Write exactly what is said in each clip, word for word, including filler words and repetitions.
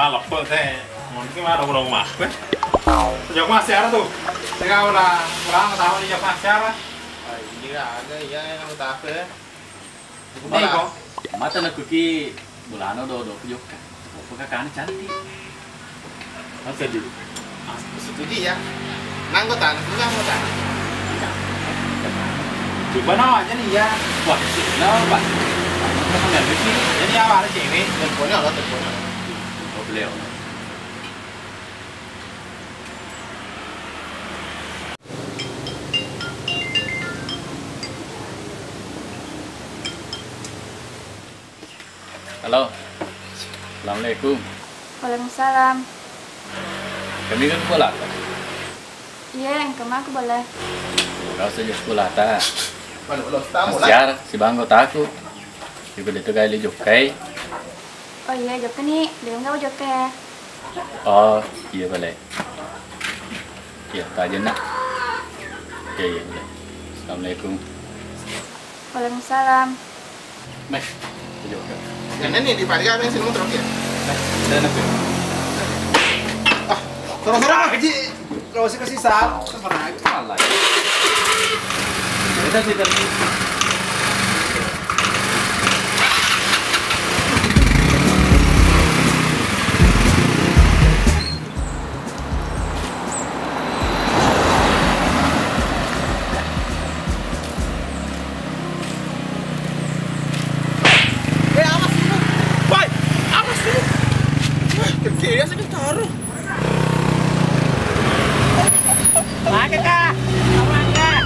Leppo te, mungkin mah dong-dong mah. Jok masiara tu. Tega ula, ula tahu ni jok masiara. Iya, aga iya yang tahu. Iko. Mata nakkuki bolana do do jokka. Apa kakana cantik. Masa di? Setuju ya. Nanggo tan, nanggo tan. Coba nawa aja nih ya. Wah, sih, kenapa, Pak? Jadi apa ada cewek? Teleponnya lo, teleponnya lo. Oh, beliau. Halo. Assalamualaikum. Waalaikumsalam. Kami kan sekolah. Iya, engka mako boleh. Kau saja sekolah ta. Siar, si banggo taku. Juga itu kali jokai. Oh iya, jokka ni. Dia enggak jokka ya. Oh, iya boleh. Iya, tajenna. Iya, iya, iya. Assalamualaikum. Waalaikumsalam. Meh, iya, oke. Yang ini di Paria, yang sini muter, oke. Meh, saya nanti. Ah, terus, terus, Pak Haji. Kalau saya kasih sal, itu mana itu malah. Beda sih, kan. Eh, awas ini. Woi, awas ini. Wah, gede ya sakit taruh. Pakai, Kak. Aman, Kak.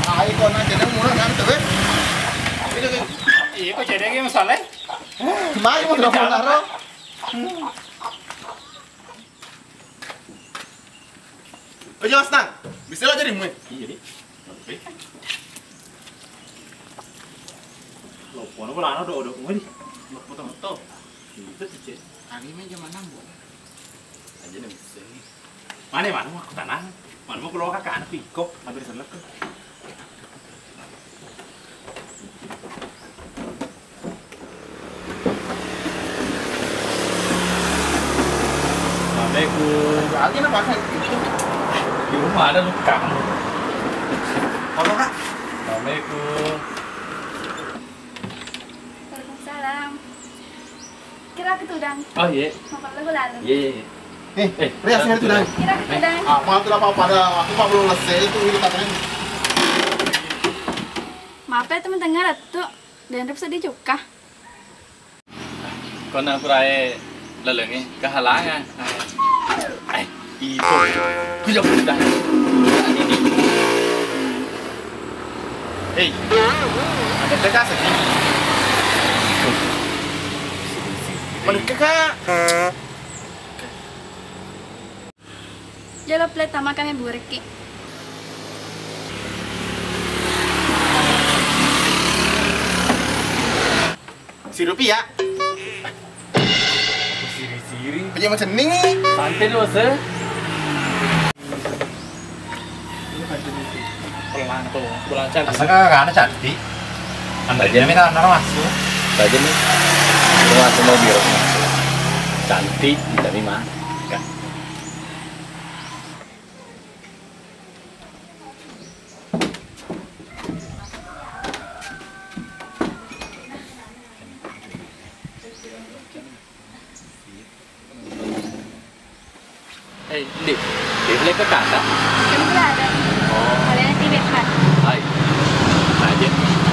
Ai, kona cedeng murah kan tuh, eh? Iya, kok cedeng masalah. Mai mau dong, Naro. Ojo, Mas Nang. Bisa lo jadi mue. Iya, di. Oke. Lo, kono bolana do, do, ngori. Lo foto-foto. Itu tuh, Cek. Kami main zaman nang, Bu. Aja nih, bisa nih. Mana, mana mau aku tanang? Mana mau keluar kakak anak piko? Hampir selesai. Assalamualaikum. Lagi napa kan? Di rumah ada tukang. Apa, Kak? Assalamualaikum. Waalaikumsalam. Kira aku tudang. Oh, iya. Mau kalau lalu. Iya, iya, iya. Eh, eh, Ria, sini tudang. Kira aku tudang. Ah, mau tuh apa pada aku mau belum selesai itu, ini katanya. Maaf ya, teman tengah tuh. Dan sedih juga. Kona purae lalengnge kehalangan. Ai, ito. Kuja buta. Hei, ada dekat sini. Mana kakak? Jolo pole tama kami bureki. Sirupi ya. Siri-siri. Punya macam ni. Santai dulu, Sir. Pelan tuh, pelan cantik. Asal kakak anak cantik. Anda aja nih kan anak masuk. Aja nih. Lu masuk mobil. Cantik, tapi mah. Eh, Ndi, di beli ke kata? Kan belum ada. Oh. Kalian tidak kan? Hai. Aja.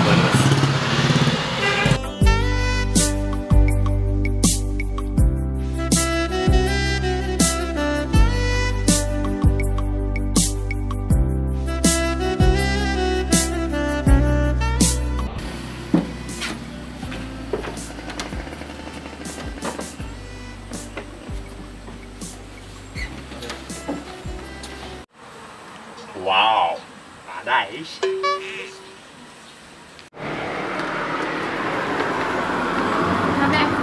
Bonus. Oke,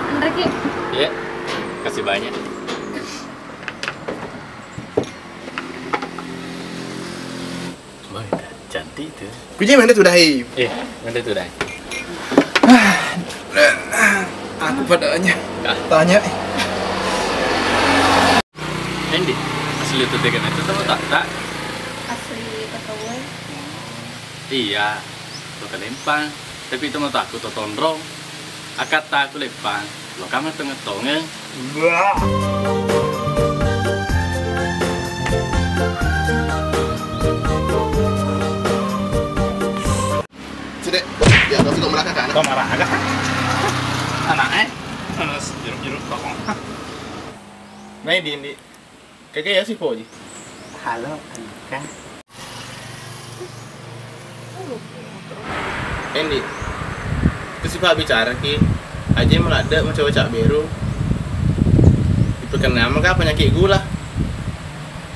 anre ki. Iya, kasih banyak. Wah, cantik itu. Kuji mana tuh dahi? Eh, mana tuh dahi? Aku padanya. Tanya. Endi, asli itu dengan itu sama tak tak? Asli Ketawa. Iya, kota Lempang. Tapi itu mata aku to tonrong. Akkatta aku Lempang. Lo kama tengah tongeng. Cedek, ya, kau suka merakah kan? Kau marah agak? Anak eh, terus jeruk-jeruk kok. Nah, di, di. Keke ya si Foji. Halo, Andika. Endi, itu si Pak bicara ki, aja meladde macam-macam beru. Diperkenal maka penyakit gula.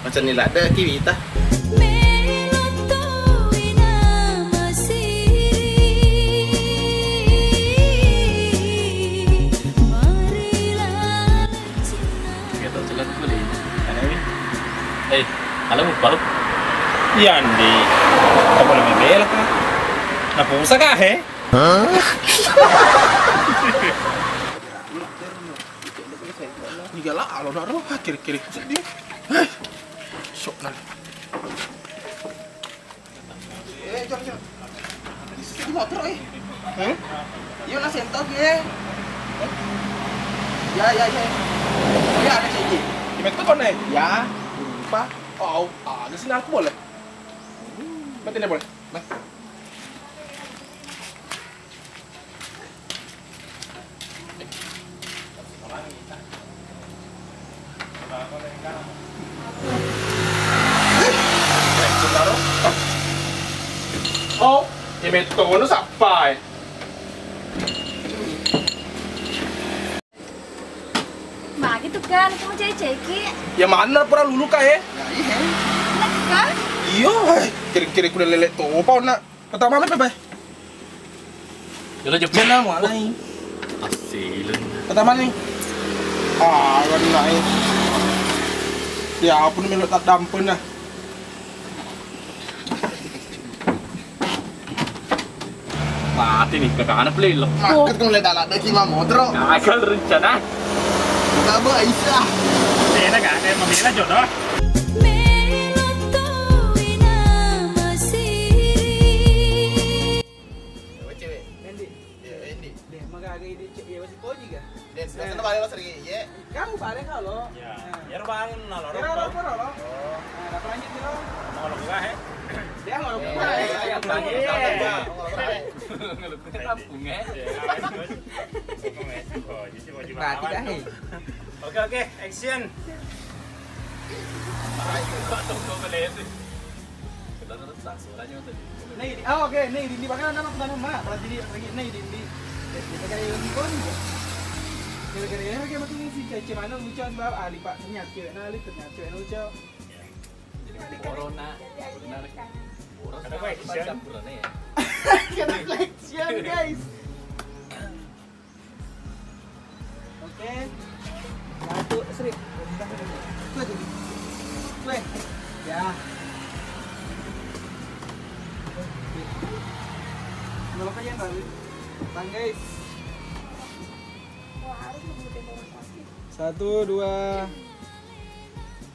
Macam ni ladde ki wita. Gitu, suka tuh deh. Aneh. Eh, halo, Bau. Iya, Andi. Apa lebih bela kah? Nah, pulsa kah, he? Hah? Niga lah, alo naro, kiri-kiri. Hei. Sok, nah. Eh, jor, jor. Di motor, eh. Hmm? Iya, na sentok, ya. Ya, ya, ya. Oh, ya, ada C J. Di metu kono, eh? Ya, lupa. Oh, ada sini aku boleh. Mati dia boleh. Nah. Oh, ya metto kono sappa, eh. Magi tu kan, kamu ceceki. Ya mana pura lulu ka, eh? Enak kan? Iyo, eh, kira-kira kuda lele topa, nak. Pertama mana, Bye? Jolo jepit. Mana mau alai? Asilun. Pertama nih. Ah, kan naik. Ya ampun, melo tak dampen nah. Mati nih, kakak anak pelilo. Maket kau mulai dalam lagi mah motor. Gagal rencana. Kita bawa Aisyah. Enak gak? Kayak membela jodoh. Cewek. Endi. Iya, Endi. Deh, magaga ide cek ya masih koji ga? Deh, sudah kena balik lo sering, iya. Kamu balik kalau. Ya, ya balik nalo. Ya, lo, lo, lo. Oh. Nah, dapat lanjut nih, lo. Mau lo gua, he? Dia mau lo gua. Iya, iya, iya. Mau lo gua, he? Iya. Kampung, he? Iya, iya. Kampung, he? Oh, jadi mau gimana? Mati dah, he. Oke, oke, action. Ayo, kok tunggu menit. Langsung aja tadi. Nah, ini, oh, oke, nah, ini, ini, bahkan nama aku nama, malah jadi lagi, nah, ini, ini. Jadi, kita kayak ini pun, gara-gara ya, kayak mati si cece mana, lucu, sebab, ah, lipat, ternyata, cewek, nah, lipat, ternyata, cewek, lucu. Jadi, corona, benar. Corona. Kena action. Kena action, guys. Oke. Satu, Sri. Tuh, tuh. Tuh, ya. Nggak apa-apa ya, Bang. Bang, guys. Satu, dua.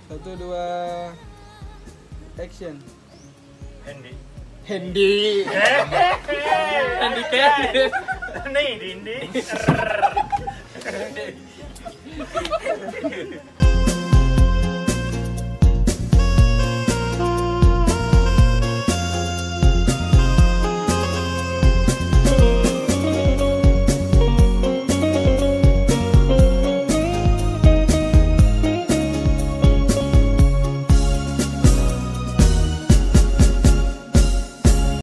Satu, dua. Action. Hendi. Hendi. Hendi Kevin. Nih, Dindi.